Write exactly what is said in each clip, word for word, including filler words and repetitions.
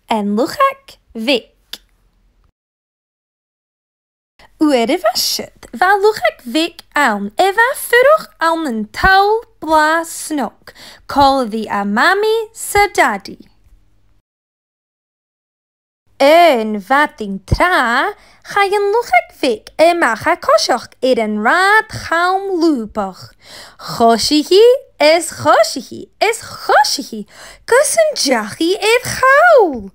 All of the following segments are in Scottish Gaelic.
An Luchag Bheag. Uair a bha siud, bha luchag bheag ann a bha a' fuireach ann an toll blàth snog, còmhla ri a mamaidh 's a dadaidh. Aon mhadainn tràth, chaidh an luchag bheag a-mach a choiseachd air an rathad cham lùbach. Choisich i, is choisich i, is choisich i, gus an deach i air chall.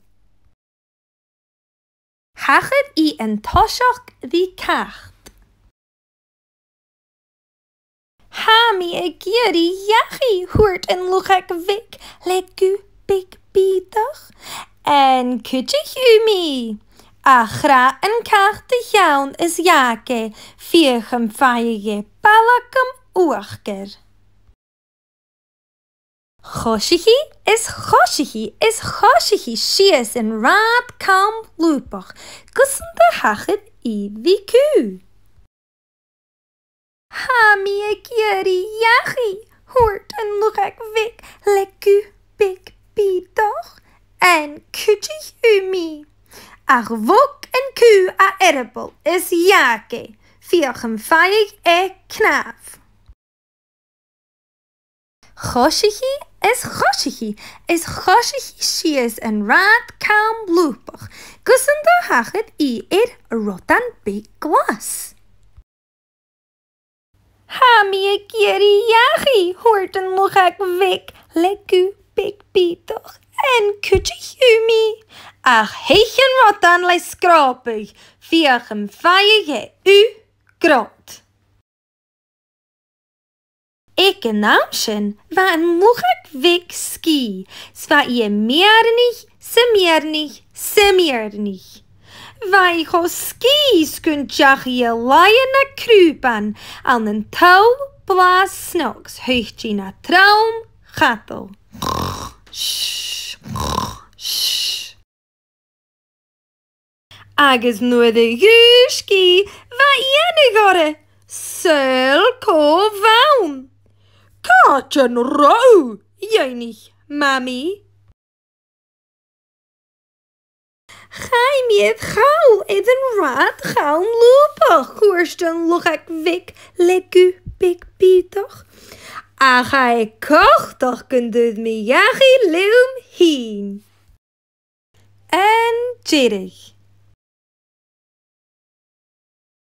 Thachair i an toiseach ri cat. "Tha mi ag iarraidh dhachaigh," thuirt an luchag bheag le guth beag bìodach. "An cuidich thu mi?" Ach chrath an cat a cheann is dh'fhàg e, feuch am faigheadh e balgam uachdar. Choisich i, is choisich i, is choisich i sìos an rathad cam lùbach, gus an do thachair i ri cù. "Tha mi ag iarraidh dhachaigh," thuirt an luchag bheag le guth beag bìodach. "An cuidich thu mi?" Ach bhog an cù a earball is dh'fhàg e, feuch am faigheadh e cnàmh. Choisich i, is choisich i, is choisich i sìos an rathad cam lùbach, gus an do thachair i air rodan beag glas. "Tha mi ag iarraidh dhachaigh," thuirt an luchag bheag le guth beag bìodach. "An cuidich thu mi?" Ach theich an rodan le sgròbadh, feuch am faigheadh e ugh grod. Aig an àm sin, bha an luchag bheag sgìth, 's bha i a' mèaranaich, 's a' mèaranaich, 's a' mèaranaich. Bha i cho sgìth 's gun deach i a laighe na crùban ann an toll blàth snog, 's thuit i na trom chadal. Agus nuair a dhùisg i, bha iongnadh oirre, saoil cò bh' ann. "Càit an robh thu?" dh'fhaighnich Mamaidh. "Chaidh mi air chall air an rathad cham lùbach," thuirt an luchag bheag le guth beag bìodach. "Ach tha e coltach gun d' fhuair mi dhachaigh leam fhìn." An deireadh.